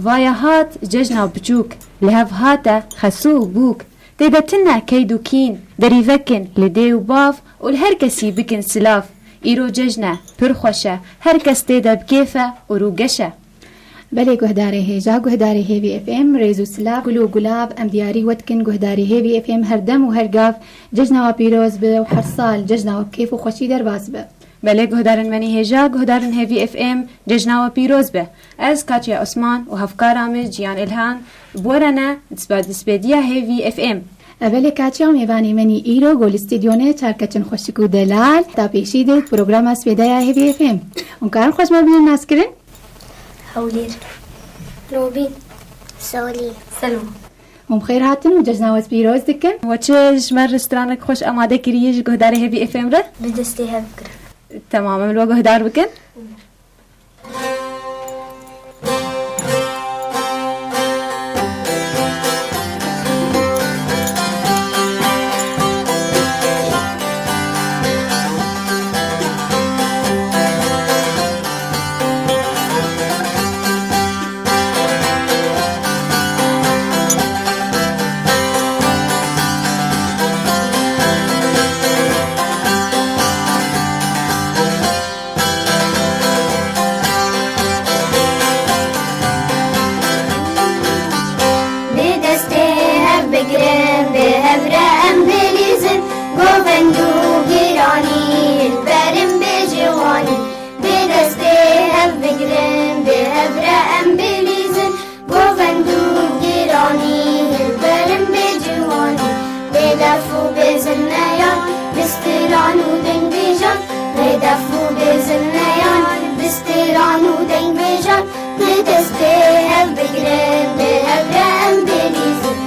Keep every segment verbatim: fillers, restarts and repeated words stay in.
Vaya hat cejna biçûk, li hev hate xesû û bûk. Tê de tune keyd û kîn, derî vekin li dê û bav û li her kesî bikin silav. Îro cejn e, pir xweş e, her kes tê de bi kêf e û rûgeş e. Belê guhdarê hêja, guhdarê Hêvî F M, rêz û silav, gul û gulav, em diyarî we dikin guhdarê Hêvî F M her dem û her gav cejna we pîroz be û her sal cejna we bi kêf û xweşî derbas be. Belê guhdarên me nî hêja, guhdarên Hêvî F M, cejna we pîroz be. Ez Katya Osman û hevkara min Ciyan Ilhan bi we re ne, disba-, dispêdiya Hêvî F M. E belê Katya, mêvanê me nî îro go li stûdyo ne, çar keçên xweşik û delal, ta pêşî de programa spêdeya Hêvî F M. Hûn karin xwe ji me bidin naskirin? Hewlêr. Robîn. Solî. Selma. Hûn bi xêr hatin û cejna we pîroz dikin. We çi ji me re stranek xweş amade kiriye ji guhdarê Hêvî F M re? Bi destê hev bigirin. Temam, em li we guhdar bikin. Bi destê hev bigirin, bi hev re em bilîzin. Govend û giranî hilberin bê ciwanî. Bi destê hev bigirin, bi hev re em bilîzin. Govend û giranî hilberin bê ciwanî. Bê def û bê zilmeyan, bi stiran û dengbêjan. Bê def û bê zilmeyan, bi stiran û dengbêjan. Bi destê hev bigirin, bi hev re em bilîzin.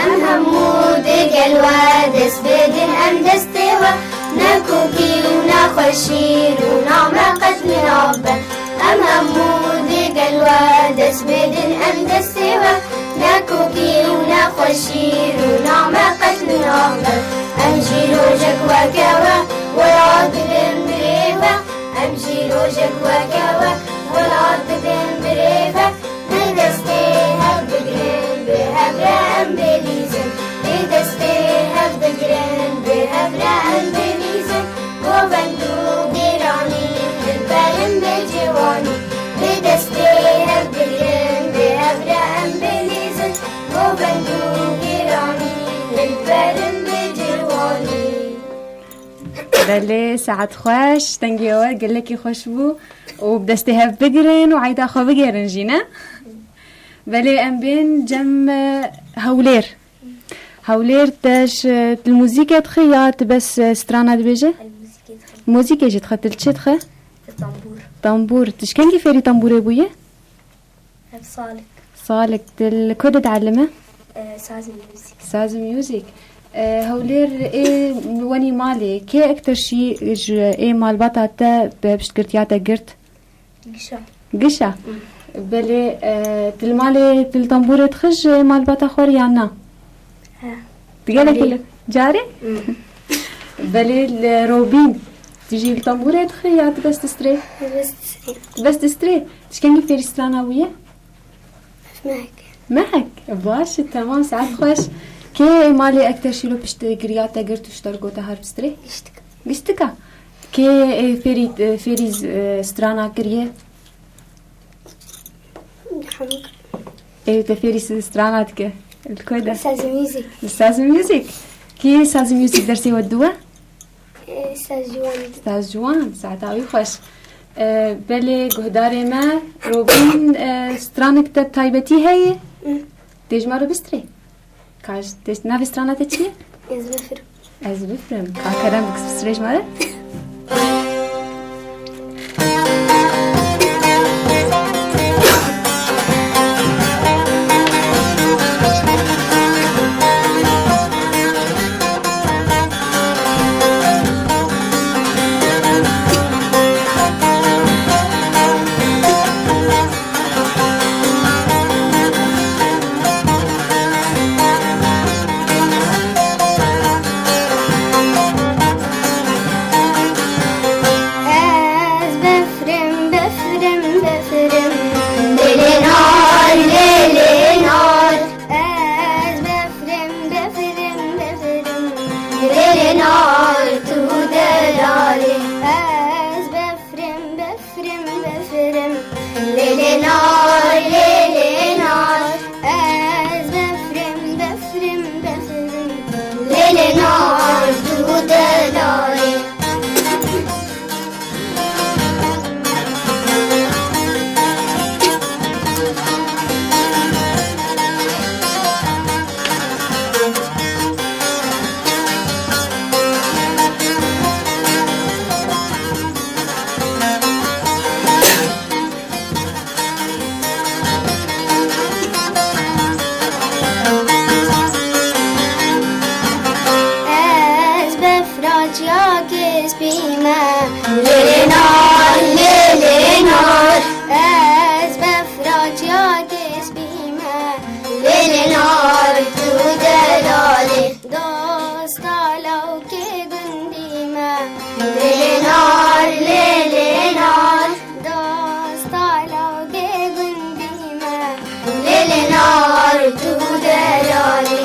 Em hemû digel we dest bidin, em destê we. Ne kokî û ne xweşî rûna me qet nînabe. Em hemû digel we dest bidin, em destê we. Ne kokî û ne xweşî rûna me qet nînabe. Em jî rojek weke we, welat dibin birê we. Em jî rojek weke we, welat dibin birê we. Bi destê hev bigirin, bi hev re em bilîzin. Bi destê hev bigirin, bi hev re em bilîzin. Govend û giranî hilberin bê ciwanî. Bi destê hev bigirin, bi hev re em bilîzin. Govend û giranî hilberin bê ciwanî. Belê, saet xweş, dengê we gelekî xweş bû û bi destê hev bigirin û eyda xwe bigêrin jî, ne? Belê, em bên cem, e, Hewlêr. Hewlêr, te ji, tu li muzîkê dixî ya tu bes, e, strana dibêje? Muzîkê dixî. Muzîkê jî dixî, tu li çi dixî? Li tambûr. Tambûr. Tu ji kengî fêrî tambûrê bûye? Ev salik. Salik, tu li ku de dielime? E, Saz û Music. Saz û Music. E, Hewlêr ê wenî malê, kê ektir şî ji ê malbata te bi piştgirtiya te girt? Gişa. Gişa? Hı. Belê, e, tu li malê tu li tambûrê dixî ji malbata xwe re yan na? He. Tu gelekî li carê? Hı. Belê, li Robîn, tu jî li tambûrê dixî ya tu bes distrê? Bes distrê. Tu bes distrê? Tu ji kengî fêrî strana bûye? Mehek. Mehek? Baş e, temam, saet xweş. Kê malê ektir şî li piştgiriya te girt û ji te re gote her bistrê? Giştika. Giştika? Kê, e, fêrî, e, fêrî, e, strana kiriye? Hemû. Ê, te fêrî s-, strana dike. Li ku de? Saz û Music. Li Saz û Music. Kî Saz û Music dersê we diwe? Ê, Saz Ciwan. Saz Ciwan, saeta wî xweş. E, belê guhdarê me, Robîn, e, stranek te taybetî heye? Hı. Tê ji me re bistrê? Ka ji, tê, navê strana te çi ye? Ez bifirim. Ez bifirim. Ka kerem bik, bistrê ji me re. Spî me. Lê lê nar, lê lê nar. Ez befra çiyakê spî me. Lê lê nar, tu delalê. Dosta lawkê gundî me. Lê lê nar, lê lê nar. Dosta lawkê gundî me. Lê lê nar, tu delalê.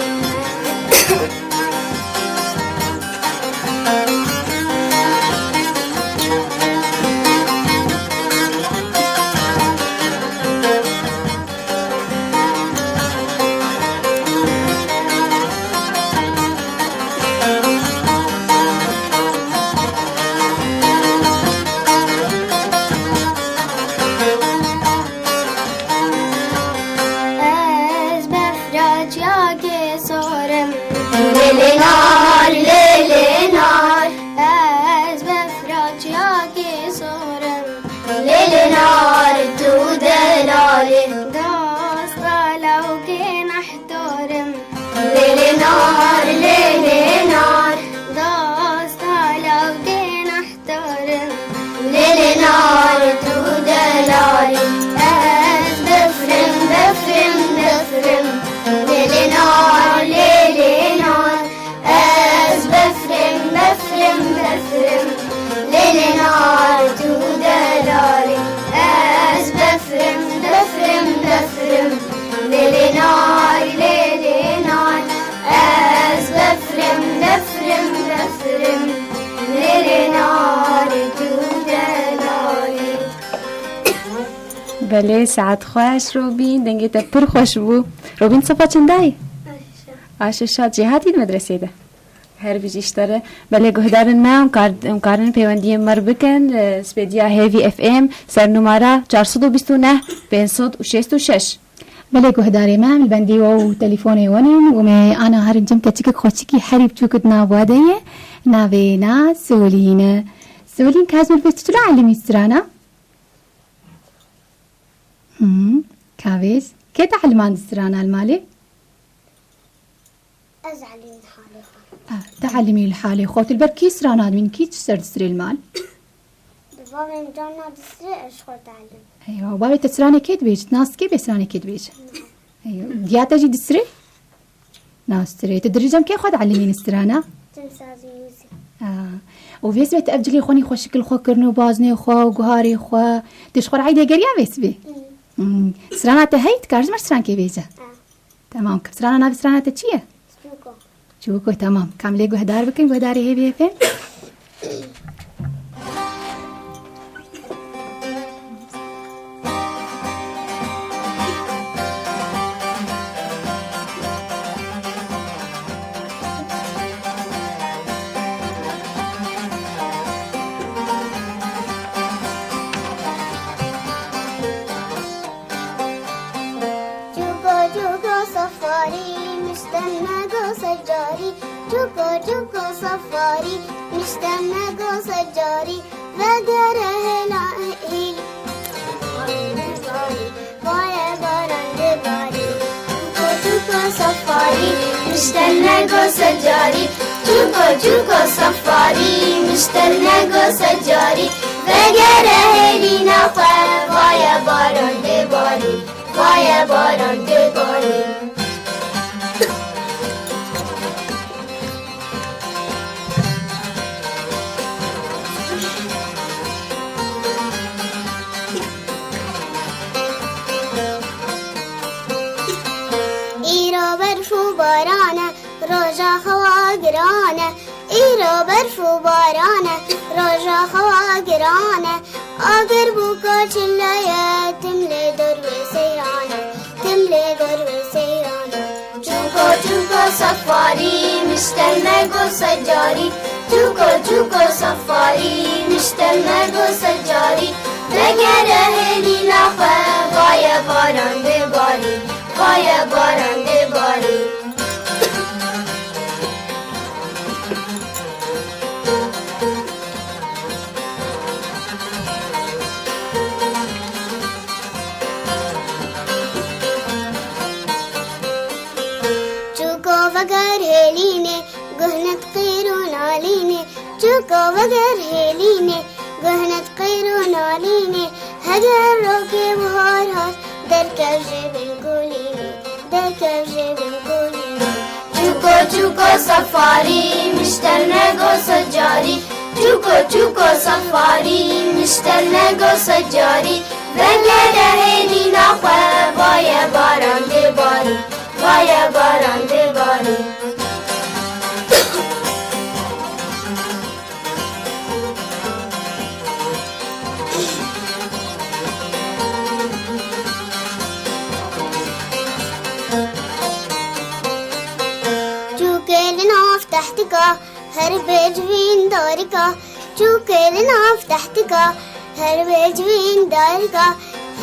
Ez befra çiyakê sor im. Lê lê nar, lê lê nar. Ez befra çiyakê sor im. Lê lê nar, tu delalê. Dosta lawkê nehtor im. Lê lê nar, lê lê nar. Dosta lawkê nehtor im. Lê lê nar, tu delalî. Ez befrim, befrim, befrim. Lê lê nar, lê lê nar. Ez befrim, befrim, befrim. Lê lê nar, tu delalî. Ez befrim, befrim, befrim. Lê lê nar, lê lê nar. Ez befrim, befrim, befrim. Lê lê nar, tu delalî. Belê, saet xweş Robîn, dengê te pir xweş bû. Robîn, sifa çendayî? A şeşa. A şeşa, cêhatî di medresê de? Her bijî ji te re. Belê, guhdarên me, em kar-, em karin peywendiyê me re bikin, e, spêdiya Hêvî F M, ser numara çar sed û bîst û neh, pênc sed û şêst û şeş. Belê, guhdarê me, em li bendê we û telefonê we ne û me ana herin cem keçikek xweçikî herî biçûk di nav we de ye. Navê na Solîn e. Solîn, ka ez me li vir tu çilo elimî strana? Hmm, kavêz. Kê te elimand strana li malê? Ez elimî li halê xwe. Ah, te elimî li halê xwe. Tu li ber kî strana dimîn, kî tu ser distrê li mal? Di bavê min carna distrê, ez ji xwe telim. Eywa, bavê te stranê kê dibêjit? Nas dikê bê stranê kê dibêje? Eywa, diya te jî distrê? Nas dirê. Tu dirî cem kê xwe dielimînî strana? Tim sazî wî zî. Ah. Û vê sibê tu ev cilê xwe nî xwe şikil xwe kirin û baznê xwe û guharê xwe. Tu ji xwe re eydê geriya vê sibê? Hmm. Hmm. Strana te heyî, dikar ji me strankê bêje? Ah. Temam. Strana, navê strana te çi ye? Çûko. Çûko, temam. Ka em lê guhdar bikin, guhdarê Hêvî F M. Çûko, çûko, sefarî, mişten me go secarî. Çûko, çûko, sefarî, mişten me go secarî. Vegere hêla hêlî. Vaye baran dibarî. Çûko, çûko, sefarî, mişten me go secarî. Çûko, çûko, sefarî, mişten me go secarî. Vegere hêlîna xwe, vaye baran dibarî. Vaye baran dibarî. Îro berf û baran e, roja xewa giran e. Îro berf û baran e, roja xewa giran e. Agir bûka çile ye, tim lê dervê seyran e, tim lê dervê seyran e. Çûko, çûko, sefarî, mişten me go secarî. Çûko, çûko, sefarî, mişten me go secarî. Vegere hêlîna xwe, vaye baran dibarî, vaye baran dibarî. Çûko veger hêlînê, guhnet qîr û nalînê. Çûko Heger hêlînê, guhnet qeyr û nalînê, heger rokê bihar hat, derkev ji bin kulînê, derkev ji bin kulînê. Çûko çûko sefarî, miştel nego secarî, çûko çûko sefarî, miştel nego secarî, vegere hêlîna xwe, vaye baran dê barî, vaye baran dê barî. Çûkê li nav tehtika, her bêcivîn darika. Çûkê li nav tehtika, her bêcivîn darika.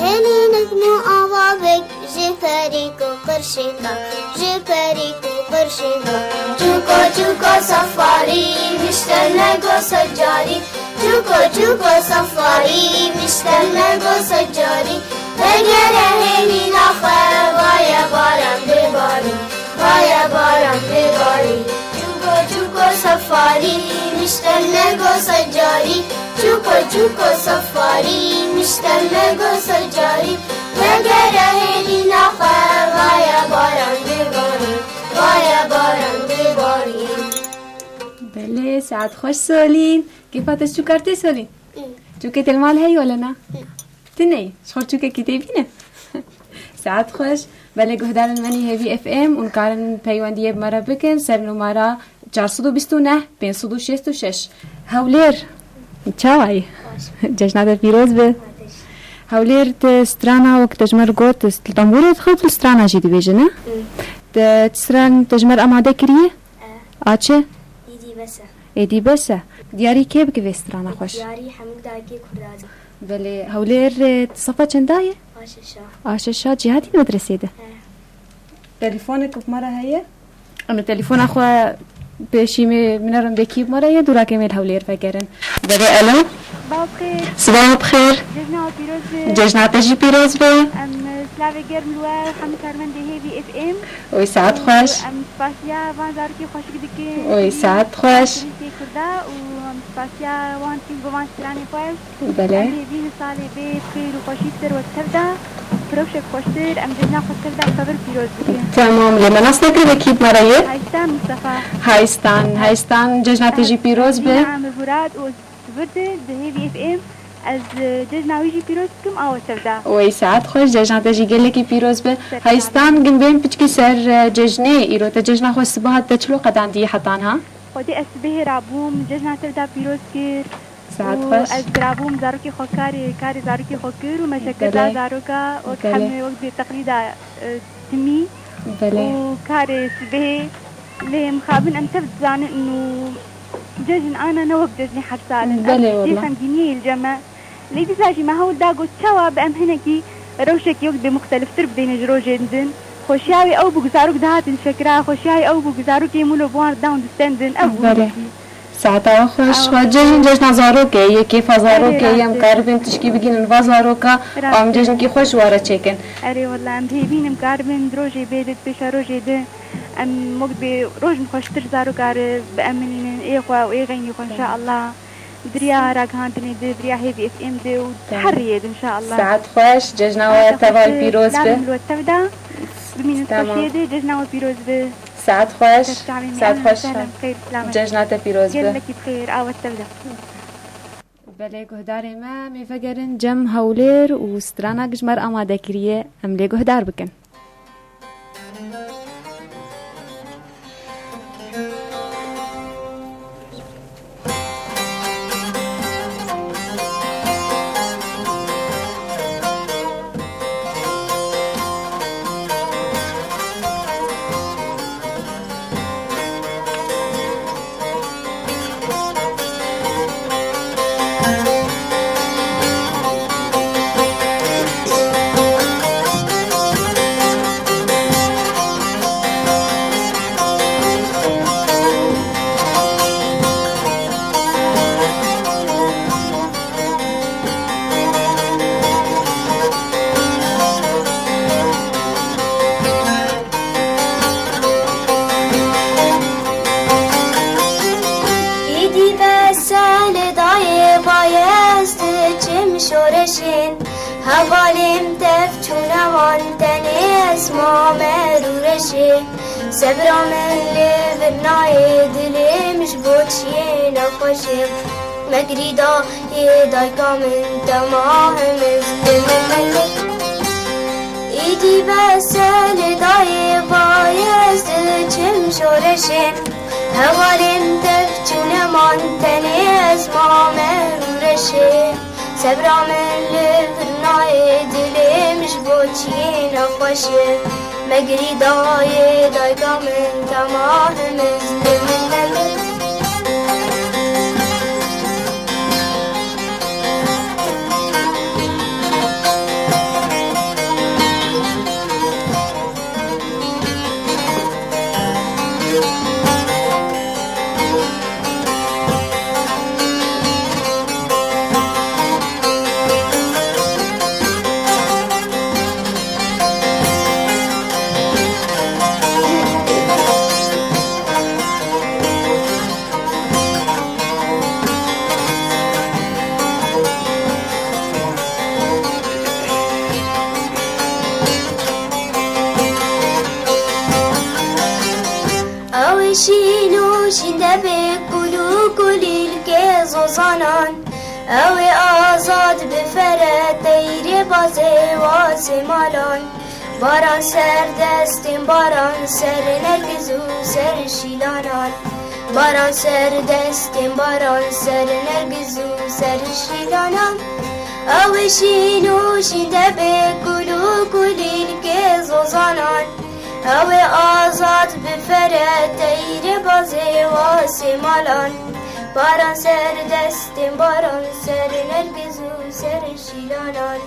Hêlînik mû ava bik, ji perîk û qirşîka, ji perîk û qirşîka. Çûko çûko sefarî, miştel nego secarî. Çûko çûko sefarî, miştel nego secarî. Vegere hêlîna xwe, vaye baran dê barî, vaye baran dê barî. Çûko çûko sefarî, miştel nego secarî. Çûko çûko sefarî, miştel nego secarî. Vegere hêlîna xwe, vaye baran dê barî, vaye baran dê barî. Belê, saet xweş Solîn. Kêfa te ji çûkar tê Solîn? Hı. Çûkê te li mal heye wele na? Hı. Ti neyî? Ji xwe çûkekî tê bîne? Saet xweş. Belê guhdarên me nî Hêvî F M û nikarin peywendiyê bi me re bikin ser numara çar sed û bîst û neh pênc sed û şêst û şeş. Hewlêr, çawa yî? Baş. Cejna te pîroz be. Baş. Hewlêr, te strana wek te ji me re got, li tembûrê dixwit, li strana jî dibêje, ne? Hı. Te stran te ji me re amade kiriye? E. A çi? Êdî bes e. Êdî bes e. Diyarî kê bike vê strana xweş? Diyarî hemû dayikê Kurda dikin. Belê, Hewlêr, e, tu sefa çenda ye? A şeşa. A şeşa, cî hatî medresê de? He. Telefonek bi me re heye? Em ê telefona xwe pêşî me, min re bêkî bi me re ye, dûra ke em ê li Hewlêr vegerin. Belê, alo? Sibaha bi xêr. Sibaha bi xêr. Cejna we pîroz be. Cejna te jî pîroz be. Em, e, silavê germ li we û hemû karmendê Hêvî F M. Oy, saet xweş. Em spasiya van zarokê xweşik dikin. Oy, saet xweş. Em Kurda û em spasiya wan dikin bo van stranê xweş. Belê. Em hêvî ne salê bê bi xêr û xweşî ser we tev de. Firovşek xweştir, em cejna xwe tev de bi xwe vir pîroz bikin. Temam, lê me nas nekir, wekî bi me re ye? Hayistan Mustafa. Hayistan, Hayistan, cejna te jî pîroz be. Em Murat û Sibir de, di Hêvî F M, ez, e, cejna wî jî pîroz dikim, a we tev de. Wey, saet xweş, cejna te jî gelekî pîroz be. Ser Hayistan, gin bên piçkî ser, e, cejnê, îro te cejna xwe sibaha te çilo qedandî heta niha? Xwedê ez sibehê rabûm, cejna tev de pîroz kir. Saet xweş. Û ez rabûm zarokê xwe karê, karê zarokê xwe kir û me şekir da zaroka, wek hemî wek bê teqlîda, e, timî. Belê. Û karê sibehê lê mixabin em tev dizanin û cejn ana ne wek cejnê her sal in. Belê, wela. Ev jê xemgîniyê li cem me. Lê dîsa jî me hewl da got çawa bi em hinekî rewşekî wek bê muxteliftir bidêne ji rojên din. Xweşiya wê ew bû ku zarok dihatin şekira, xweşiya wê ew bû ku zarokê mûlo bi wan re dan distendin. Ev bû hinekî. Saeta we xweş, xwe cejn cejna zarokê ye, kêfa zarokê ye, em karibin tişkî bigînin va zaroka, em cejnikî xweş ware çêkin. Erê wela, em dihêvîn em karibin di rojê bê de, di pêşerojê de, em wek bê rojin xweştir zaroka re bieminînin, ê xwe û ê xeynî xwe, inşallah. Di riya ragihandinê de, di riya Hêvî F M de û her riyê de, inşallah. Saet xweş, cejna we teval pîroz be. Lavên li we tev de, bimînin xweşiyê de, cejna we pîroz be. Saet xweş. Saet xweş. Cejna te pîroz be. Gelekî bi xêr, a we tev de. Belê guhdarê me, em ê vegerin cem Hewlêr û strana ku ji me re amade kiriye, em lê guhdar bikin. Şoreşên hevalên tev çûne wan, tenê ez mame rûreşê. Sebra min li vir nayê, dilê min ji bo çiyê nexweş e. Me girî dayê dayka min, tema himiz li min. Îdî bes e li dayê, va ez diçim şoreşê. Hevalên tev çûne man, tenê ez mame rûreşê. Sebra min li vir nayê, dilê min ji bo çiyê nexweş e. Me girî dayê dayka min, tema himiz li min nebir. Ew ê şîn û şîn debê, kul û kulîlkê zozanan. Ew ê azad bifere, teyrê bazê wasê malan. Baran ser destên baran, ser nergiz û ser şîlanan. Baran ser destên baran, ser nergiz û ser şîlanan. Ew ê şîn û şîn debê, kul û kulîlkê zozanan. Ew ê azad bifere, teyrê bazê wasê malan. Baran ser destên baran, ser nergiz û ser şîlanan.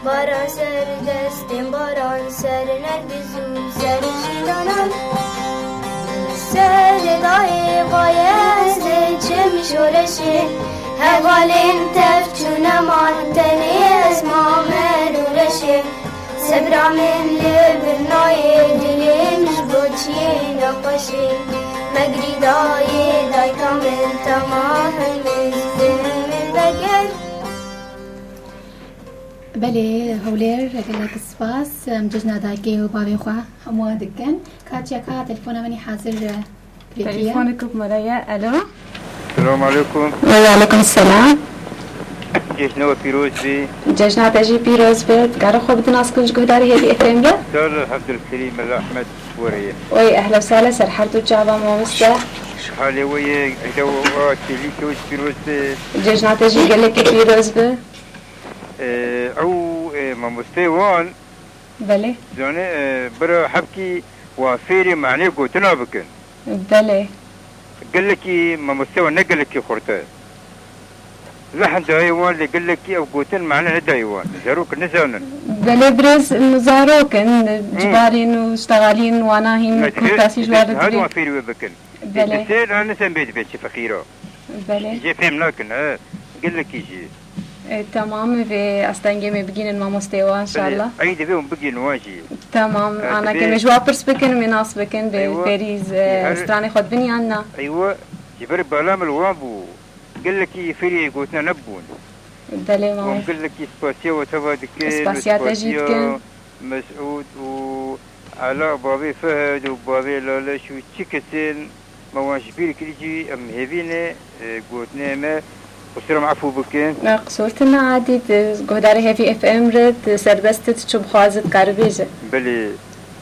Baran ser destên baran, ser nergiz û ser şîlanan. Ser dayê vayez diçim şoreşê. Hevalên tev çûne man, tenê ez mame rûreşê. Sebra min li vir nayê, dilê min ji bo çiyê nexweş e. Me girî dayê dayka min, tema himiz li min veger. Belê, Hewlêr, gelek spas. Em cejna dayikê û bavê xwe hemû dikin. Ka çeka telefona min ê hazir, e, pêkiye. Telefonik bi me re ye. Alo. Selamun aleyküm. Ve aleyküm selam. Cejna we pîroz be. Cejna te jî pîroz be. Dikare xwe bidin nas kin ji guhdarî Hêvî F M re? Sar Evdilkerîm, Mela Ehmed were ye. Oy, ehlen sehlen ser her du çava mamoste. Ji halê we ye, eyda we, a, çêlîkê we jî pîroz be. Cejna te jî gelekî pîroz be. Ee, ew, e, mamosteyê wan, belê, zanê, e, bira hebkî wan fêrî manê gotina bikin. Belê. Gelekî mamosteyê wan ne gelekî xurt e. Lehn dayê wan lê gelekî ew gotin mane nedayê wan. Zarok nizanin. Belê birêz, zarok in, hmm, cibarîn û ştegalîn wana hîn kurtasî ji wan re dibê. Wan fêrî wê bikin. Belê. Dibê, na nisan bê dibê çi feqîra. Belê. Jê fêm nakin, e, gelekî jî. E, temam, vê astengê me bigînin mamostê wan, belê, inşallah. Ey divê hûn bigînin wan jî. Temam, e, ana divê ke me ji wa pirs bikin, me nas bikin, bê, eywa, fêrî, e, her stranê xwe dibin yan na? Eywa, ji ber bala min li wan bû. Gelekî fêrî gotina nebûn. Belê, mawê. Wan gelekî spasiya we teva dikin, spasiya te jî dikin. Mesûd û Ela, bavê Fehd û bavê Laleş û çi kesên me wan ji bîr kirî jî em hêvî ne, e, gotinê me, qusûra me efû bikin. Ne, qisûr tune adî, di guhdarê Hêvî F M re, di serbest tu çi bixwaze dikare bêje. Belê,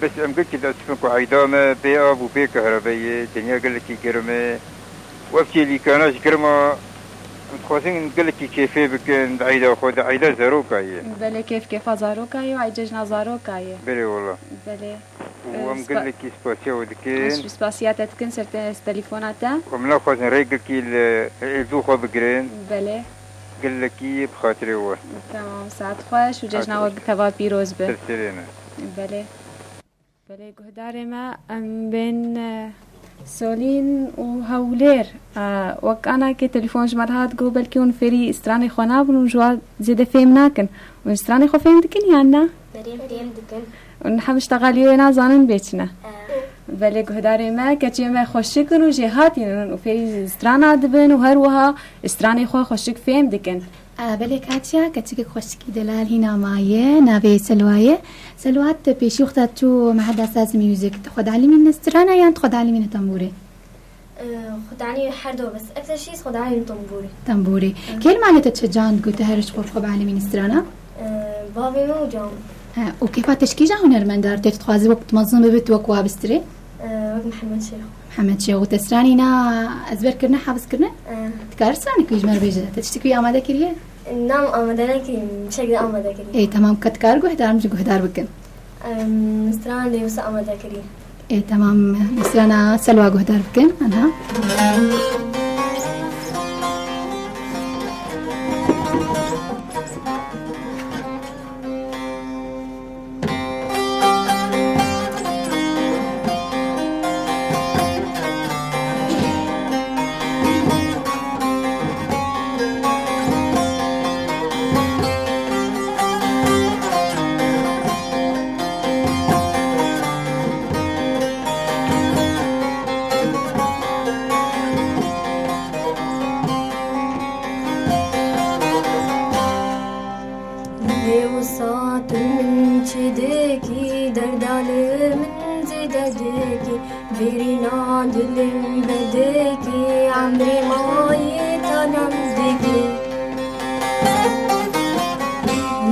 bes em gelkî dest pin ku eyda me bê av û bê kahrebeyê, dinya gelekî germ e. Wek çêlîkana ji germa em dixwazin gelekî kêfê bikin di eyda xwe de, eyda zaroka ye. Belê, kêf kêfa zaroka ye û ey cejna zaroka ye. Belê wala. Belê. Û em, e, spa-, gelekî spasiya we dikin. Ez spasiya te dikin ser te-, telefona te. Û em naxwazin rêgekî li êzû xwe bigirin. Belê. Gelekî bi xatirê we. Tamam, saet xweş û cejna we teva pîroz be. Saet xweş. Ser serê me. Belê. Belê, guhdarê me, em bên, e, Solîn û Hewlêr. E, wek ana ke telefon ji me re hat, got, belkî hûn fêrî stranê xwe nabin û ji wa zêde fêm nakin. Hûn stranê xwe fêm dikin yan na? Belê, fêm dikin. Hûn hem ştegaliyê wê nazanin bê çi ne? E. Belê guhdarê me, keçê me xweşik in û jêhatî in û fêrî strana dibin û her wiha stranê xwe xweşik fêm dikin. E, belê Katya, keçikek xweşikî delal hîna maye, navê Selwa ye. Selwa, te pêşî wexta çû meheda saz û muzîk, tu xwe dielîmîne strana yan tu xwe dielîmîne tembûrê? Ee, Xwe dielîmîne her du bes. Ev de şî xwe dielîmîne tembûrê. Tembûrê. Hı. Kê li malê te çi can ku tu her ji xwe xwe bielîmînî strana? Ee, Bavê min û can. He, û kêfa te ji kîjan hunermenda re tê, tu dixwazî wek tu mezin bibî, tu wek wa bistirê? Ee, wek Mihemed Şêxo. Mihemed Şêxo, te stranî na ezber kirine, hafiz kirine? Ee. Dikarî stranekî ji me re bêje? Te tiştekî wî amade kiriye? Na, amade nekirî, çek de amade kirî. Ê, temam, ka dikar guhdar min ji guhdar bikin. Em, strana Lêwisa amade kirî. Ê, temam, strana Selwa guhdar bikin, anha. Lê wisa tu min çi dikî, derda li min zêde dikî, bêrîna dilê min vedikî, emrê mayî talan dikî.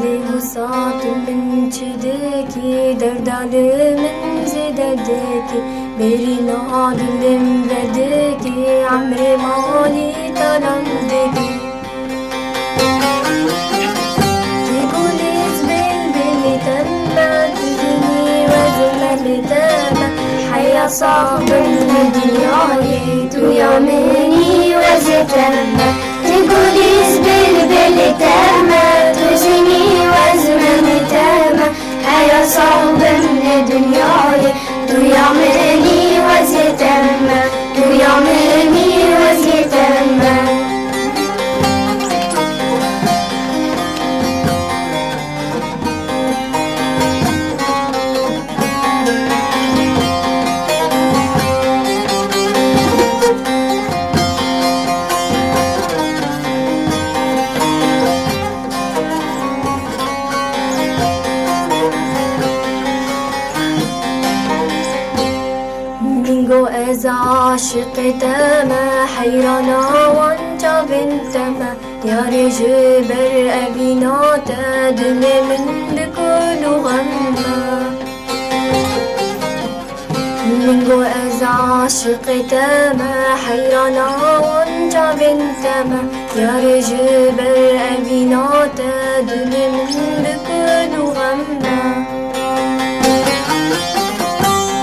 Lê wisa tu min çi dikî, derda li min zêde dikî, bêrîna dilê min vedikî, emrê mayî talan dikî. Tê gulîz bilbilî te me, tu zînî wezmemê te me. Heya sax bin li dinyayê, tu ya min î wezê te me. Tê gulîz bilbilî te me, tu zînî wezmemê te me. Heya sax bin li dinyayê, tu ya min î wezê te me. Tu ya min î wezê te me. Min got ez aşiqê te me, heyrana wan çavên te me. Yarê ji ber evîna te dilê min bi kul û xem me. Min got ez aşiqê te me, heyrana wan çavên te me. Yarê ji ber evîna te dilê min bi kul û xem me.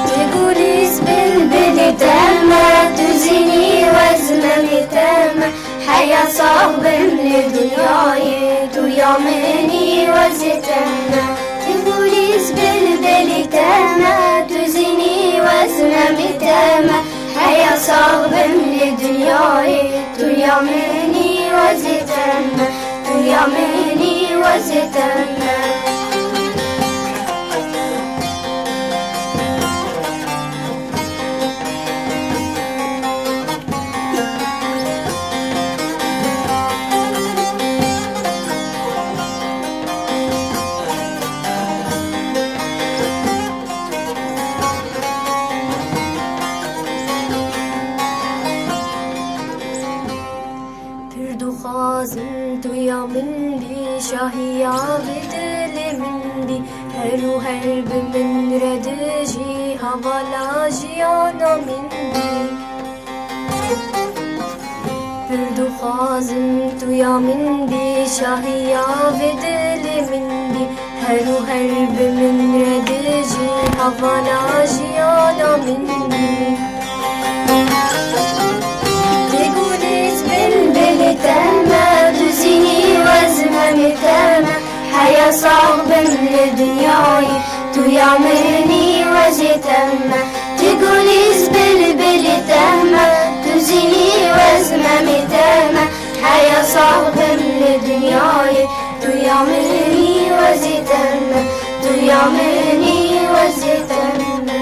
Tê gulîz bilbilî te me, tu zînî wezmemê te me. Heya sax bin li dinyayê, tu ya min î wezê te me. Tê gulîz bilbilî te me, tu zînî wezmemê te me. Heya sax bin li dinyayê, tu ya min î wezê te me. Tu ya min î wezê te me. Pir dixwazim tu ya min bî, şahiya vê dilê min bî. Her û her bi min re dijî, hevala jiyana min bî. Pir dixwazim tu ya min bî, şahiya vê dilê min bî. Her û her bi min re dijî, hevala jiyana min bî. Tê gulîz bilbilî te me, tu zînî wezmemê te me. Heya sax bin li dinyayê, tu ya min î wezê te me. Tê gulîz bilbilî te me, tu zînî wezmemê te me. Heya sax bin li dinyayê, tu ya min î wezê te me. Tu ya min î wezê te me.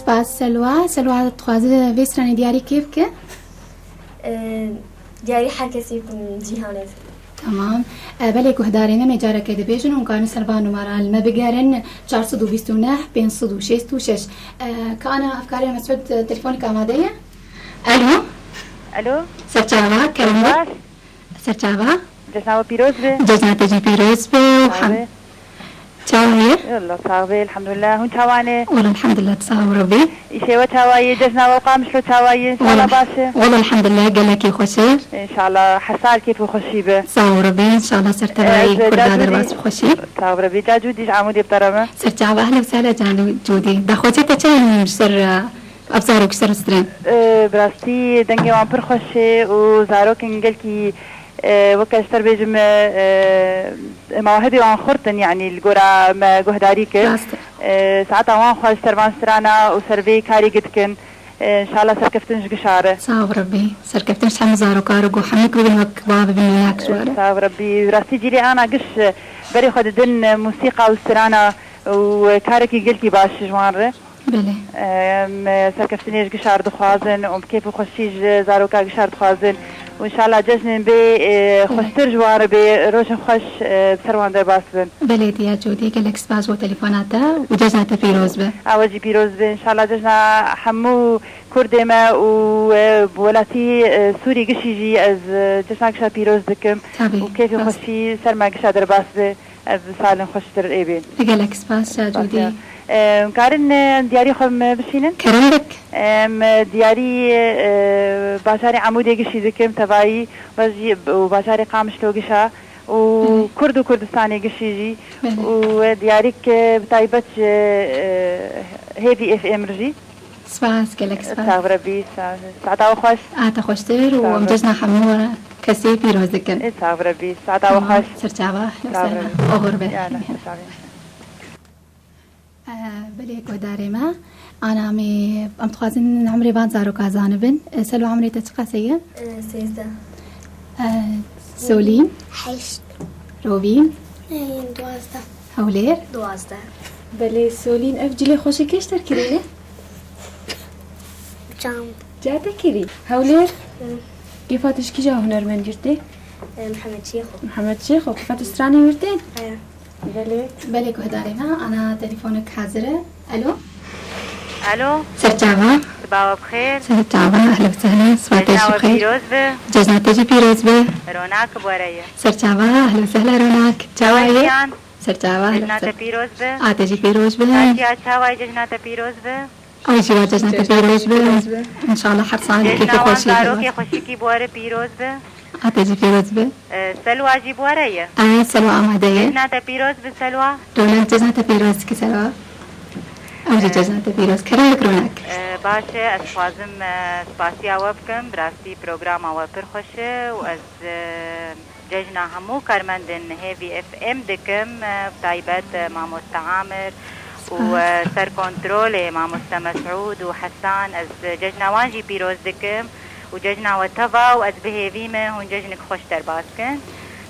Spas Selwa. Selwa, dixwaze vê stranê diyarî kê bike? Ee, diyarî her kesî cîhanê. Tamam. E, belê guhdarê me, me careke dibêjin û hûn karin ser van numara li me bigerin, çar sed û bîst û neh, pênc sed û şêst û şeş. E, ka ana hevkarê Mesûd, e, telefonik amade ye? Alo? Alo? Serçava, kerem. Baş. Serçava. Cejna we pîroz be. Cejna te jî pîroz be û hem. Çawa ye? Yallah, sax be, elhamdulillah. Hûn çawa ne? Wala, elhamdulillah, sax û Rebbî. Îşê we çawa ye? Cejna we Qamişlo çawa ye? Înşallah baş e. Wala, elhamdulillah, gelekî xweş e. Înşallah, her sal kêf û xweşî be. Sax û Rebbî, înşallah ser tevayî Kurda derbas bi xweşî. Sax û Rebbî, ca Cûdî ji Amûdê bi te re me. Serçava, ehlen û sehlen can Cûdî. Daxwazê te çi ye ji ser, e, Ev zarok ser strên. Ee, bi rastî dengê wan pir xweş e û zarokên gelkî, e, weke ji te re bêjim, e, e, mewahibê wan xurt in, yanî li gora me guhdarî kir. Rast e. E, saeta wan xweş ser van strana û ser vê karê gidikin. E, înşallah serkeftin ji gişa re. Sax û Rebbî. Serkeftin ji hemû zarokar û ku hemû ku bibin wek wa bibin mînak ji we re. Sax û Rebbî. Bi rastî cîlê ana giş, e, berê xwe didin, e, mûsîqa û strana û, e, karekî gelkî baş ji wan re. Belê. Em, serkeftinê ji gişar dixwazin û bi kêf û xweşî ji zaroka gişar dixwazin. Û înşallah cejnên bê, e, xweştir ji wan re bê, rojên xweş, e, bi ser wan derbas bin. Belê diya Cûdî, gelek spas bo telefona te û cejna te pîroz be. Ew jî pîroz be. Înşallah cejna hemû Kurdê me û, e, welatî, e, Sûrî gişî jî ez, e, cejna gişa pîroz dikim. Tabî, û kêf û xweşî ser me gişa derbas be. Ez salên xweştir ê bê. Gelek spas, Şa Cûdî. Em karin, e, diyarî xwe em bişînin? Kerem bik. Em diyarî, e, bajarê Amûdê gişî dikim, tevayî, we jî û bajarê Qamişlo gişa û Kurd û Kurdistanê gişî jî û, e, diyarîk, e, bi taybet ji, e, Hêvî F M re jî. Spas, gelek spas. Sax bî, saeta we xweş. A te xweştir û em cejna hemû kesê pîroz dikin. Sax bî, saeta we xweş. Serçava, oxir be. Belê guhdarê me, ana em ê, em dixwazin emrê van zaroka zanibin. E, Selo, emrê te çiqas heye? E, sêzdeh. E, Solîn? Heşt. Rovîn? E, duwazdeh. Hewlêr? Duwazdeh. Belê Solîn, ev cilê xweşê kê ji te re kirî ne? Can. Ca te kirî. Hewlêr? Hı. Kêfa tu ji kîja hunermend yurtê? E, Mihemed Şêxo. Mihemed Şêxo. Kêfa tu stranê yurtê? He. Belê. Belê guhdarê me, ana telefonek hazir e. Alo? Alo. Serçava. Sibawa bi xêr. Serçava, ehlen û sehlen. Siba te jî bi xêr. Pîroz be. Cejna te jî pîroz be. Ronak bi we re ye. Serçava, ehlen û sehlen Ronak. Çawa ye? Serçava, ehlen û sehlen. Cejna te pîroz be. A te jî pîroz be. Sajiya çawa ye, cejna te pîroz be. Ew jî we cejna te pîroz be. Înşallah her sal kêf û xweşî. Cejna wan zarokê xweşikî bi we re pîroz be. A te jî pîroz be. E, Selwa jî bi we re ye. E, Selwa amade ye. Cejna te pîroz be Selwa. Ronak cejna te pîroz dike Selwa. Ew jî cejna te pîroz. Kerem bik Ronak. E, baş e, ez dixwazim, e, spasiya we bikim. Bi rastî programa we pir xweş e û ez, e, Cejna hemû karmendên Hêvî F M dikim, bi taybet, e, mamoste Amir û, e, ser kontrolê mamoste Mesûd û Hesan, ez cejna wan jî pîroz dikim û cejna we teva û ez bi hêvî me hûn cejnik xweş derbas kin.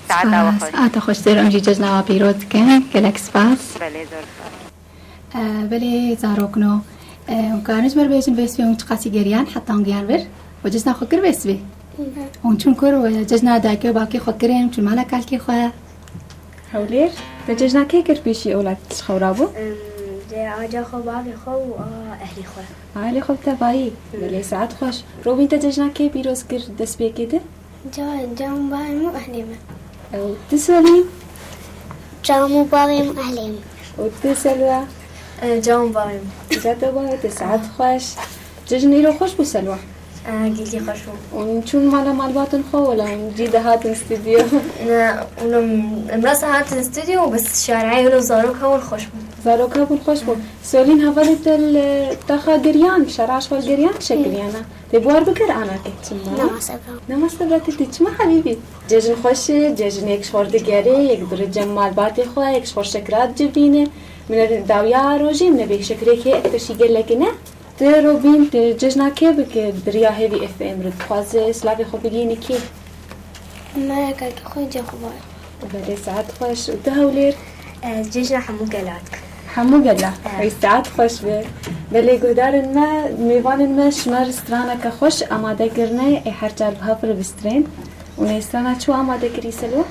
Saeta we xweş. Saeta xweştir, em jî cejna we pîroz dikin. Gelek spas. Belê, zor spas. E, belê zarokno. E, hûn karin ji me re bêjin vê sibê hûn çiqasî geriyan heta hûn gihan vir? We cejna xwe kir vê sibê? Hûn çûn kur we cejna dayikê û bavkê xwe kirin, çûn mala kalkê xwe? Hewlêr, te cejna kê kir pêşî ewlad ji xew rabû? Em, cejna xwe, bavê xwe û, a, ehlê xwe. Ehlê xwe bi tevayî. Belê saet xweş. Robîn, te cejna kê pîroz kir destpêkê de? Ca-, cejna bavê min û ehlê min. Ew, tu Solîn? Cejna bavê min ehlê min. Û tu Selwa? E, cejna bavê min. Ca te bavê te saet xweş. Cejn îro xweş bû Selwa? E, gelkî xweş bû. Hûn çûn mala malbatên xwe wela hûn cî de hatin stûdyo? Ne, hûn em rasa hatin stûdyo, bes şareyê hûn zarok hebûn xweş bû. Zarok hebûn xweş bû. Solîn, hevalê te li taxa geriyan, şara ji xwe geriyan, şekliyana. Tê bi war bikir anakê. Çima? Namaste bira. Namaste bira te, çima hebîbî? Cejn xweş e, cejn yek ji xwe digere, yek diri cem malbatê xwe, yek ji xwe şekira dicivirîne. Min dawiya rojê min bê şekirêkê ek te şî gelekî ne? Te Robîn, te cejna kê bike diriya Hêvî F M re? Dixwaze silavê xwe bigihîne kê? Me kalkê xwe cê xwe bar. Belê saet xweş. Û tu Hewlêr? Ez cejna hemû gelak. Hemû gelek. Ey saet xweş be. Belê guhdarên me, mêvanên me ji me re straneke xweş amade kirine, ê her car bi hev re bistrên. Û nê strana çi amade kirî Selwa?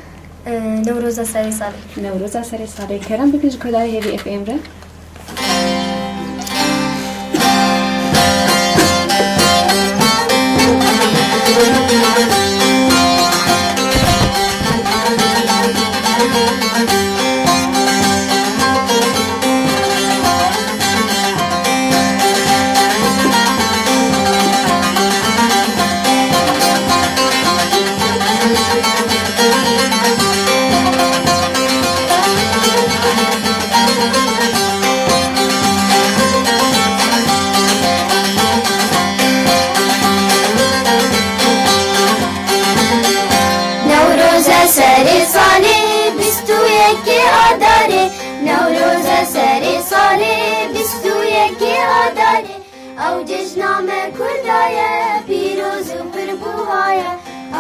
Ee, Newroza serê salê. Newroza serê salê. Kerem bikin ji guhdarê Hêvî F M re. Newroze serê salê bîst û yekê Adarê, Newroze serê salê bîst û yekê Adarê. Ew cejna me Kurda ye, pîroz û pir buha ye.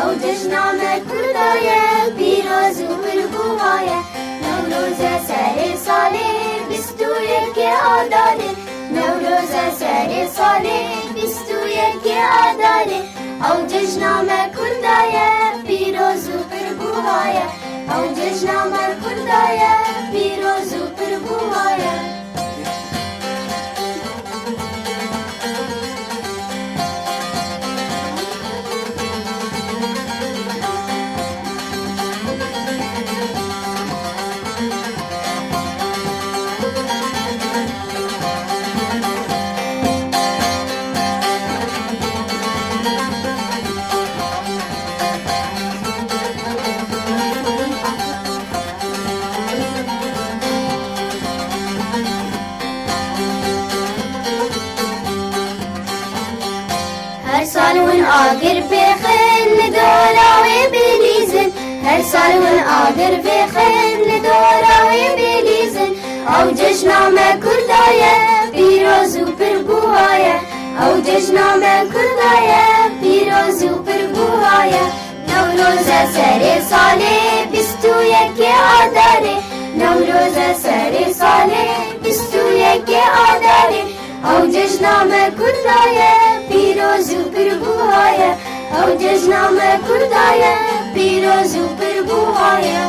Ew cejna me Kurda ye, pîroz û pir buha ye. Newroze serê salê bîst û yekê Adarê. Newroze serê salê bîst û yekê Adarê. Ew cejna me Kurda ye, pîroz û pir buha ye. Ew cejna me Kurda ye, pîroz û pir buha ye. Her sal hûn agir pêxin, li dora wê bilîzin. Her sal hûn agir pêxin, li dora wê bilîzin. Ew cejna me Kurda ye, pîroz û pir buha ye. Ew cejna me Kurda ye, pîroz û pir buha ye. Newroze serê salê bîst û yekê Adarê. Newroze serê salê bîst û yekê Adarê. Ew cejna me Kurda ye, pîroz û pir buha ye. Ew cejna me Kurda ye, pîroz û pir buha ye.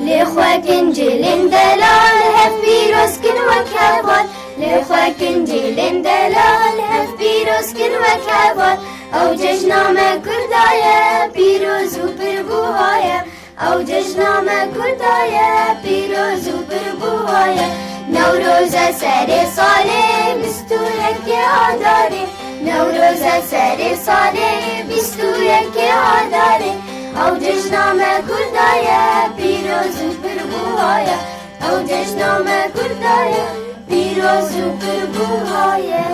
Lê xwe kin cilên delal, hev pîroz kin wek heval. Lê xwe kin cilên delal, hev pîroz kin wek heval. Ew cejna me Kurda ye, pîroz û pir buha ye. Ew cejna me Kurda ye, pîroz û pir buha ye. Newroze serê salê bîst û yekê Adarê. Newroze serê salê bîst û yekê Adarê. Ew cejna me Kurda ye, pîroz û pir buha ye. Ew cejna me Kurda ye, pîroz û pir buha ye.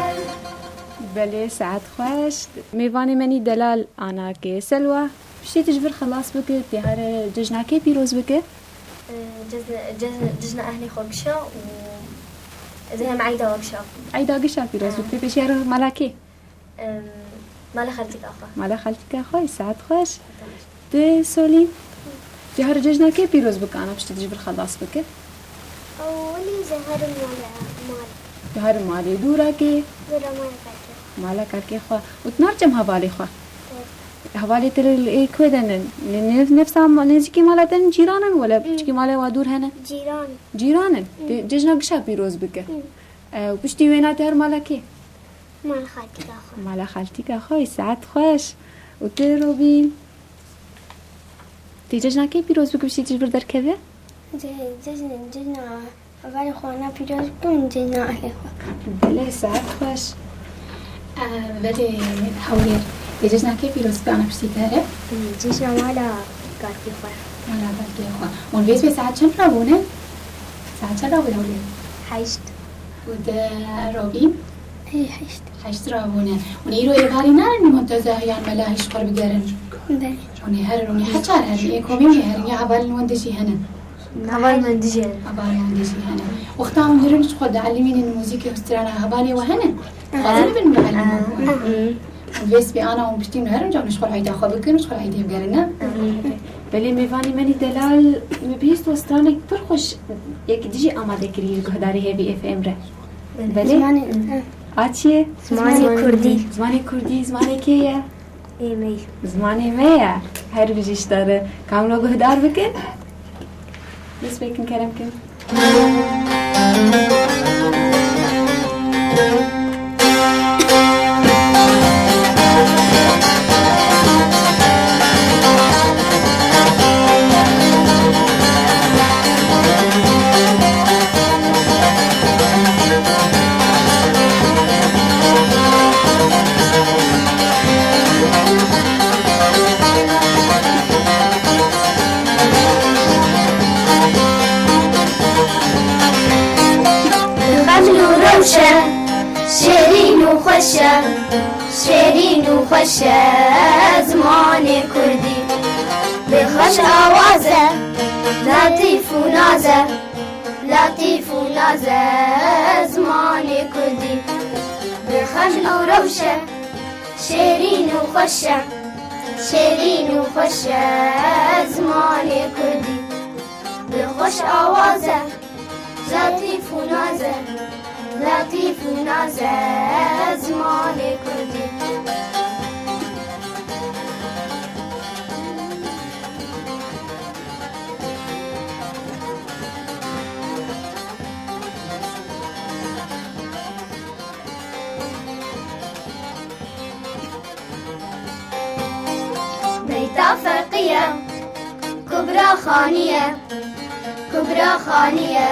Belê, saet xweş. Mêvanê menî delal anakê Selwa. Piştî tu ji vir xelas bike, tê here cejna kê pîroz bike? Ee, cejna, cejna, cejna ehlê xwe gişa û ez ê hem eyda we gişa. Eyda gişa pîroz bike. Pêşiya re mala kê? Em, mala xeltîka xwe. Mala xeltîka xwe, saet xweş. Tu Solîn? Tu here cejna kê pîroz bike, ana piştî tu ji vir xelas bike? Ew welî ez ê herim malê, malê. Tu here malê, dûra kê? Dûra mala kalkê. Mala kalkê xwe. Û tu nav çem hevalê xwe? Hevalê te li, ê, ku de ne? Ne, ne, nefsa ma-, nêzîkî mala te ne, cîran in wele piçkî malê wa dûr hene? Cîran in. Cîran in? Tê cejna gişa pîroz bike. E, û piştî wêna tê her mala kê? Mala xaltîka xwe. Mala xaltîka xwe, saet xweş. Û tu Robîn? Tê cejna kê pîroz bike piştî tu ji vir derkeve? Ce-, cejn-, cejna hevalê xwe na pîroz bikim, cejna ehlê xwe. Belê, saet xweş. Ee, belê, Hewlêr. Tê cejna kê pîroz bike ana piştî te here? Cejna mala kalkê xwe. Mala kalkê xwe. Hûn vê sibê saet çend rabûne? Saet çend rabûne Hewlêr? Heşt. Û te Robîn? Ê, heşt. Heşt rabûne. Hûn îro êvarî narin wan teze yan mela hîş xwe bigerin? Belê. Hûn ê herin, hûn ê heçar herin, ê komê hûn ê herin, ya hevalên wan dijî henin? Heval min dijî hene. Hevalê wan dijî hene. Wexta hûn herin ji xwe dielimînin muzîkê û strana, hevalê we hene? Dixwazin bibin muelim? Vê sibê ana hûn piştî min herin, can ji xwe heyda xwe bikin û ji xwe heydê bigerin, ne? Belê, mêvanê menî delal, min bihîst we stranek pir xweş yek dijî amade kirî li guhdarê Hêvî F M re. Belê? Zimanê, a çi ye? Zimanê kurdî. Zimanê kurdî, zimanê kê ye? Ê me ye. Zimanê me ye. Her bijî ji te re. Ka min we guhdar bikin? Dest pê kin, kerem kin. Xeml û rewş e, şêrîn û xweş e, şêrîn û xweş e zimanê kurdî. Bi xweş awaz e, letîf û naz e, letîf û naz e zimanê kurdî. Bi xeml û rewş e, şêrîn û xweş e, şêrîn û xweş e zimanê kurdî. Bi xweş awaz e, letîf û naz e, letîf û naz e zimanê kurdî. Beyta Feqiye, Kubra Xaniye, Kubra Xaniye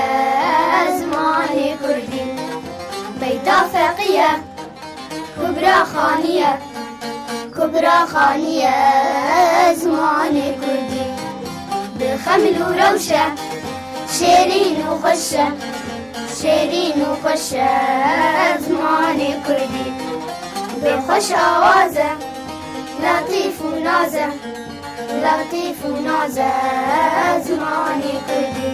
zimanê kurdî. Beyta Feqiye, Kubra Xaniye, Kubra Xaniye zimanê kurdî. Bi xeml û rewş e, şêrîn û xweş e, şêrîn û xweş e zimanê kurdî. Bi xweş awaz e, letîf û naz e, letîf û naz e zimanê kurdî.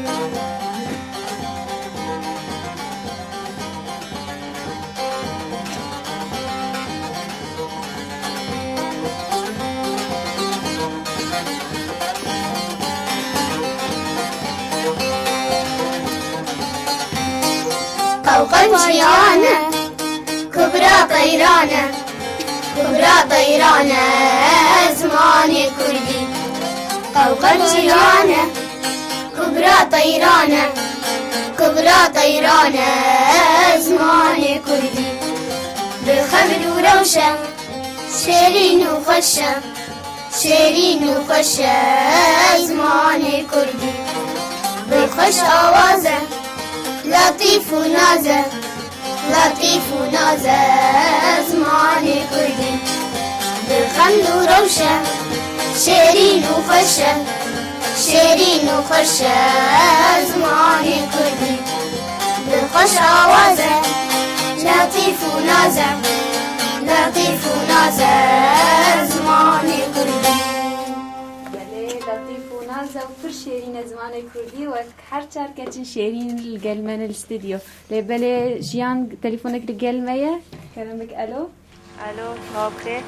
Qewqew ciyan e, Kubra Teyran e, Kubra Teyran e zimanê kurdî. Qewqew ciyan e, Kubra Teyran e, Kubra Teyran e zimanê kurdî. Bi xeml û rewş e, şêrîn û xweş e, şêrîn û xweş e zimanê kurdî. Bi xweş awaz e, letîf û naz e, letîf û naz e zimanê kurdî. Bi xeml û rewş e, şêrîn û xweş e, şêrîn û xweş e zimanê kurdî. Bi xweş awaz e, letîf û naz e, letîf û naz e zimanê kurdî. Belê, letîf û naz e û pir şêrîn e zimanê kurdî, wek her çar keçên şêrîn li gel me ne li stûdyo. Lê belê Jiyan, telefonek li gel me ye. Kerem bik, alo. Alo, sibav bi xêr.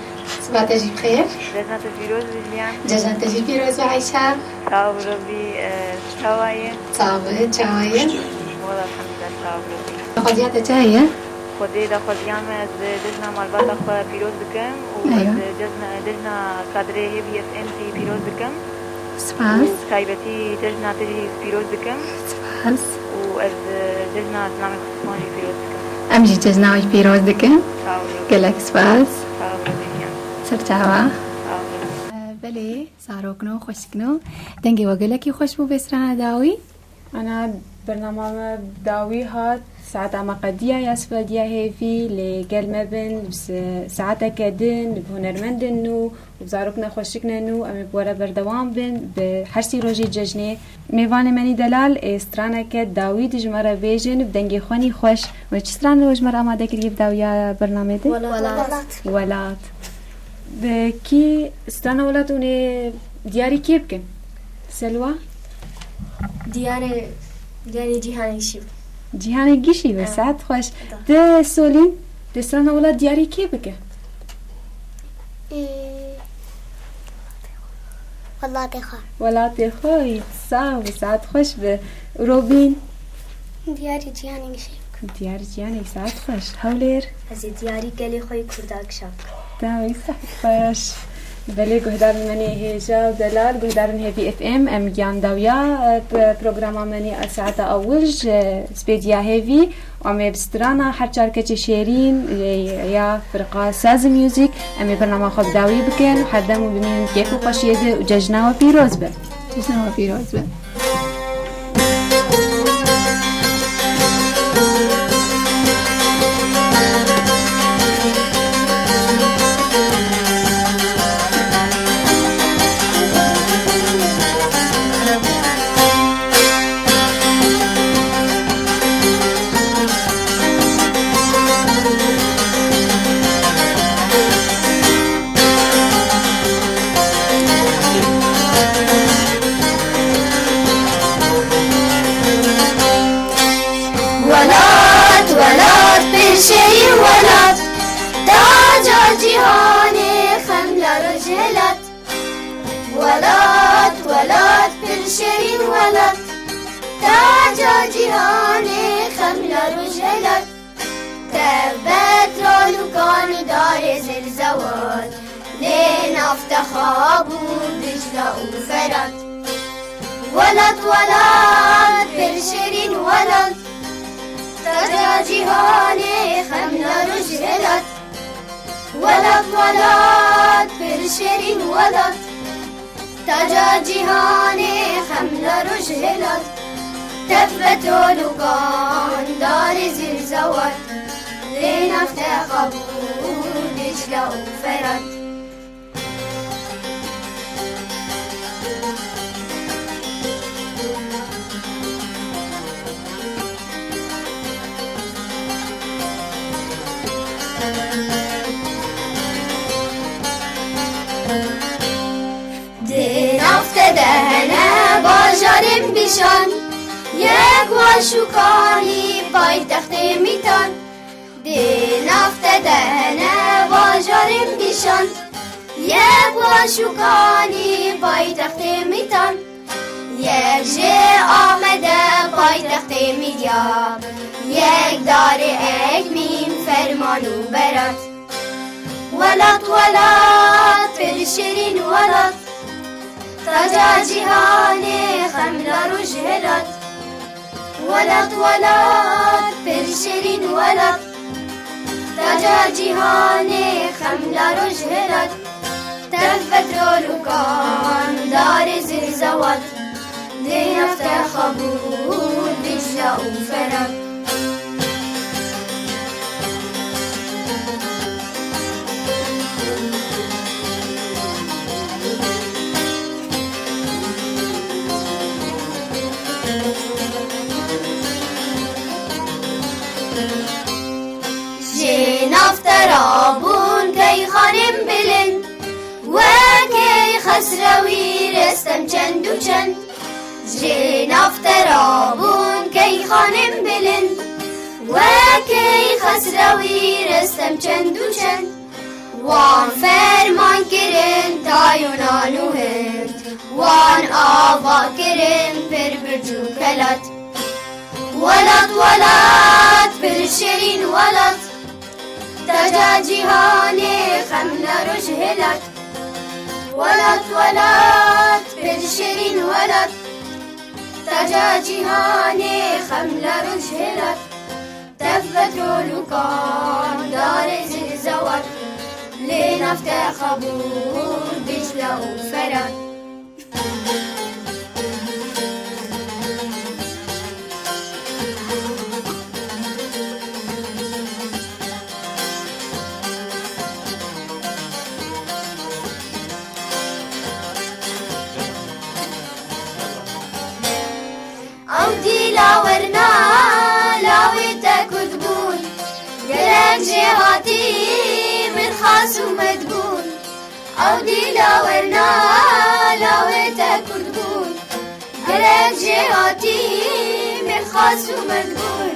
Siba te jî bi xêr. Cejna te pîroz be Jiyan. Cejna te jî pîroz be Eyşa. Sağ ol Robbî, e, çawa ye? Sağ ol, çawa ye? Wala elhamdülillah, sağ ol Robbî. Xwediya te çawa ye? Xwedê daxwaziya me, ez cejna malbata xwe pîroz dikim û ez Eywa. cejna, cejna kadrê Hêvî F M jî pîroz dikim. Spas. Û bi taybetî cejna te jî pîroz dikim. Spas. Û ez, e, cejna zilamê Kurdistan jî pîroz dikim. Em jî cejna we jî pîroz dikin. Sağ olun. Gelek spas. Sağ olun. Ser çava. Sağ olun. E, belê, zarokno, xweşikno. Dengê we gelekî xweş bû vê strana dawî. Ana bernama me dawî hat, saeta me qediya ya sibediya hêvî, lê gel me bin, bi se-, saeteke din, bi hunermendên nû û bi zarokna xweşikne nû, em ê bi we re berdewam bin, bi her sî rojê cejnê. Mêvanê menî delal, ê straneke dawî di ji me re bêjin, bi dengê xwenî xweş. We çi stran ji me re amade kiriye bi dawiya bernamê de? Welat. Welat. Bi kî strana welat hûn ê diyarî kê bikin? Selwa? Diyarê, diyarê cîhanê gişî bû. Cîhanê gişî be, Evet. Saet xweş. Da. Te Solîn, te strana welat diyarê kê bike? Ee, Welatê xwe. Welatê xwe, sax be, saet xweş be. Robîn? Diyarê cîhanê gişî bike. Diyarê cîhanê, saet xweş. Hewlêr? Ez ê diyarî gelê xwe yê Kurda gişa bikim. Tamam, saet xweş. Belê guhdarên me nê hêja û delal, guhdarên Hêvî F M, em giyan dawiya, e, p-, programa me nê a saeta ewil ji Spêdiya Hêvî, em ê bi strana Her Çar Keçê Şêrîn, e, ya firqa Saz Music, em ê bernama xwe bi dawî bikin û herdem û bimînin kêf û xweşiyê de û cejna we pîroz be. Cejna we pîroz be. Welat, welat, pir şêrîn welat, taca cîhanê, xem la roj hilat. Welat, welat, pir şêrîn welat, taca cîhanê, xem la roj hilat. Tev betrol û kan û darê zirzewat, lê nav te xwe bû Dicla û Ferat. Welat, welat, pir şêrîn welat, taca cîhanê, xem la roj hilat. Welat, welat, pir şêrîn welat, taca cîhanê, xem la roj hilat. Tev betrol û kan, darê zirzewat, lê nav te xwe bû Dicla û Ferat. Di nav te de hene bajarên bîşan, yek wa Şûkanî, paytextê Mîtan. Di nav te de hene bajarên bîşan, yek wa Şûkanî, paytextê Mîtan. Yek jê Amede, paytextê Mîdya, yek darê Ekmîn, Ferman û Berat. Welat, welat, pir şêrîn welat, taca cîhanê, xem la roj hilat. Welat, welat, pir şêrîn welat, taca cîhanê, xem la roj hilat. Tev betrol û kan, darê zirzewat, lê nav te xwe bû Dicla û Ferat. Jê nav te rabûn keyxanên bilind, wekey Xesrewî, Restem çend û çend. Jê nav te rabûn keyxanên bilind, wekey Xesrewî, Restem çend û çend. Wan ferman kirin ta Yunan û Hind, wan ava kirin pir birc û kelat. Welat, welat, pir şêrîn welat, taca cîhanê, xem la roj hilat. Welat, welat, pir şêrîn welat, taca cîhanê, xem la roj hilat. Tev petrol û kan, darê zirzewat, lê nav te xwe bû Dîcle û Ferat. Ew dîla werna lawê te Kurd bûn, gelek jêhatî Mirxas û Med bûn. Ew dîla werna lawê te Kurd bûn, gelek Ev jêhatî mêrxas û mend bûn,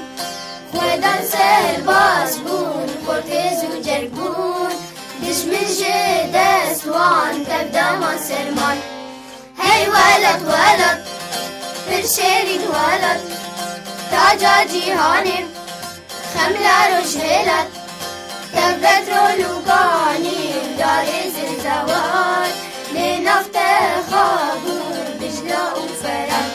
xwedan serbaz bûn, xortêz û cerg bûn, dijmin jê dest wan, tev dama serman. Hey welat, welat, pir şêrîn welat, taca cîhanê, xemla rojhêlat, tev petrol û kanî, darê zirzewat, lê nav te xabûr, Dicla û Ferat.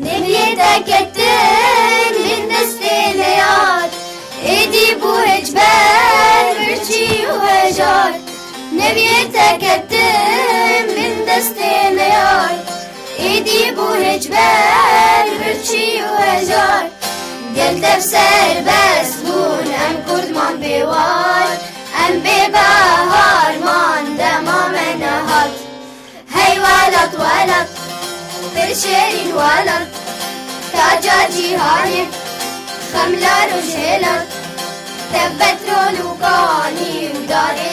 Neviyê te ketin bin destê neyar, êdî bû hêçber birçî û hejar. Neviyê te ketin bin destê neyar, êdî bû hêçber birçî û hejar. Gel tev serbest bûn, em kurd man bêwar, em bê behar man, dema me nehat. Hey welat, welat, pir şêrîn welat, taca cîhanê, xemla rojhêlat, tev petrol û kanî û darê